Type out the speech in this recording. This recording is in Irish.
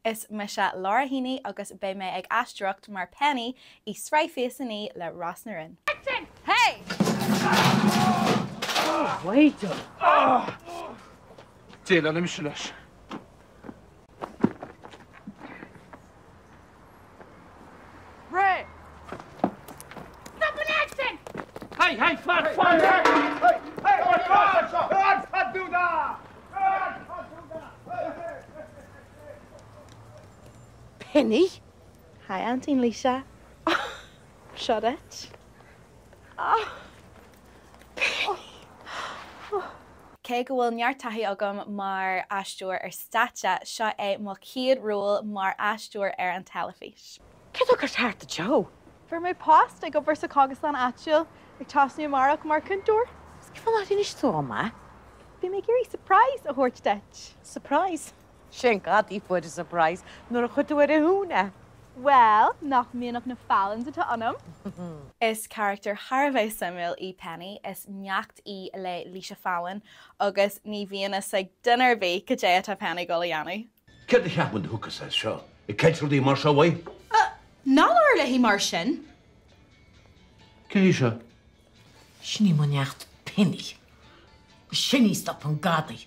Is mise Laura Heaney agus beidh mé ag aisteoireacht mar Penny i Sraith Fios 9 le Ros na Rún. Hey! Déileálaimse leis. Penny? Hi Aintín Laoise. Seo duit. Cé go bhfuil neart taithí agam mar aisteoir ar stáitse, seo é mo chéad ról mar aisteoir ar an teilifís. Céard atá ag cur thart duit, Joe? Fuair mé post ag obair sa chógaslann áitiúil, ag tosnú amárach mar chúntóir. Is cén fáth nár inis tú dhom é? Bhí mé ag iarraidh surprise a thabhairt duit. Surprise? Sé an gadaí fuair an surprise nuair a chuir tú ar a thúin é. Bhuel, nach mianach na Fallons atá ionam? Is carachtar thar a bheith suimiúil í Penny. Is neacht í le Laoise Fallon agus ní bhíonn fhios ag duine ar bith cad é atá Penny ag dul a dhéanamh. Céard a cheapann tú a thiocfas as seo? Ag ceilt rudaí mar seo uaidh? Ná labhair léi mar sin! Cé hí seo? Sin í mo neacht Penny. Sin í stop an gadaí.